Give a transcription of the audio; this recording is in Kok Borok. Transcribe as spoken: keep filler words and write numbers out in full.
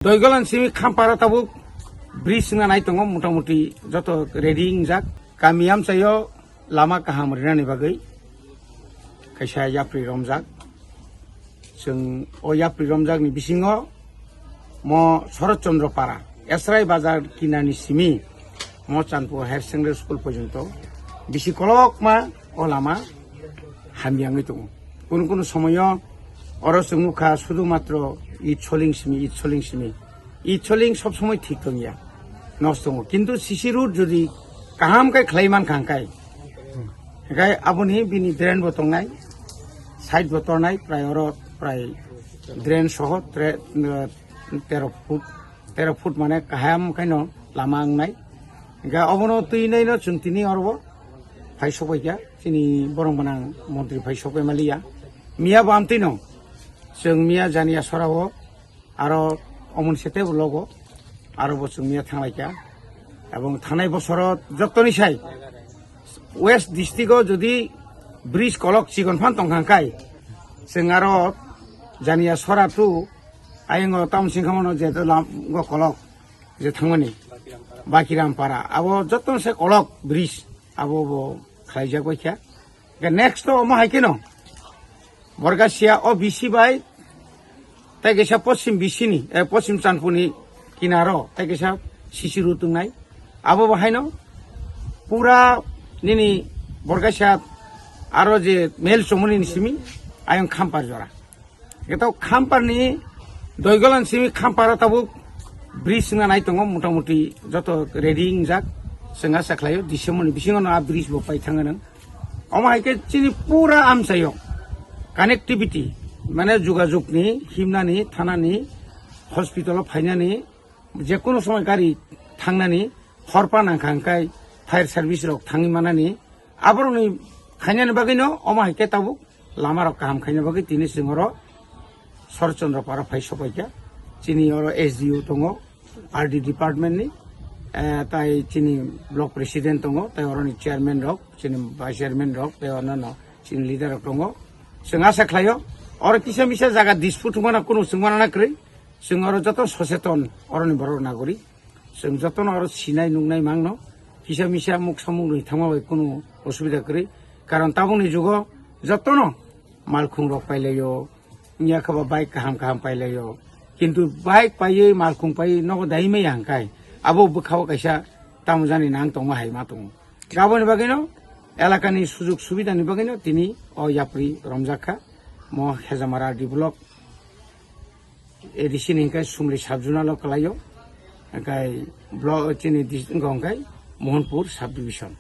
Doigolan simi Khampara tabuk bridge wngna nai tongo, motamuti joto ready wngjak. Kami amchaio lama kaham rinani bagwi kaisa yapri romjak. Chwng o yapri romjakni bisingo mo Shorot Chandra Para, Esrai Bazar kinani simi mo Chandpur Higher Secondary School porjonto bisi kolokma o lama hamya wngwi tongo. Kunu kunu somoyo oro chwng nukha sudu matro it soling simi, it soling simi. It soling sob somoi thik tongya, nosto tongo. Kintu C C road jodi kaham khe khlai mankha hwnkhe, hwnkhe aboni bini drain bo tongnai, side bo tornai, prai oro prai drain soho tre-, eh, tero foot, tero foot mane kaham khaino lama wngnai. Hwnkhe obono twi naino chwng tini oro bo phai sokbaikha, chini borong gwnang montri phai sokbai maliya. Miya bo amtwino chwng miya Janiya Sorao aro omon sete bo logo aro bo chwng miya thanglaikha. Ebong thanai bosoro jottoni sai West district o jodi bridge kolok chikon phan tongkha hwnkhe, chwng aro Janiya Sora tu ayongo tamoni singkha mano je lam go kolok je thangmani Bakiram Para, abo jottoni sai kolok bridge abo bo khlaijak baikha. Hwnkhe next to omo hai kheno Borgasia o bisi bai tei kaisa Poschim bisini, eh, Poschim Chandpurni kinaro tei kaisa C C road wngnai. Abo bo haino pura nini Borgasia aro je mel chomoni ni simi ayong Khampar jora. Eto Khamparni Doigolan simi Khamparo tabuk bridge wngna nai tongo, motamuti joto ready wngjak. Chwng asa khlaio December ni bisingo no a bridge bo pai thangna nang. Omo hai khe chini pura amchaio connectivity, mane jogajog ni, himnani, thanani, hospital o phainani, je kono somoi gari thangnani, hor pa nangkha hwnkhe fire service rok thangwi manani, aborokni khainani bagwino omo hai khe tabuk lama rok kaham khaina bagwi tini chwng oro Shorot Chandra Para phai sokbaikha. Chini oro S D O tongo, R D department ni, eh, tai chini block president tongo, tai oroni chairman rok, chini vice chairman rok, tai onno chini leader rok tongo. Chwng asa khlaio, oro kisa misa jaga dispute wngmana kunu chwngmana na kwrwi. Chwng oro joto soseton, oroni borok nagori. Chwng jotono oro sinai nuknai mangno. Kisa misa muk samung rwi thangma bai kunu osubida kwrwi. Karon tabukni jugo jotono malkhung rok pailaio, wngya khe bo bike kaham kaham pailaio. Kintu bike paiwi malkhung paiwi nogo dai maya hwnkhe abo bwkhao kaisa tamo jani nang tongma hai ma tongo. Aboni bagwino elakani sujug subidani bagwino tini o yapri romjak kha. Mo Hejamara D block A D C ni hwnkhe Sumli sub zonal o kwlaio, hwnkhe block chini dis-, wngkha hwnkhe Mohanpur sub division.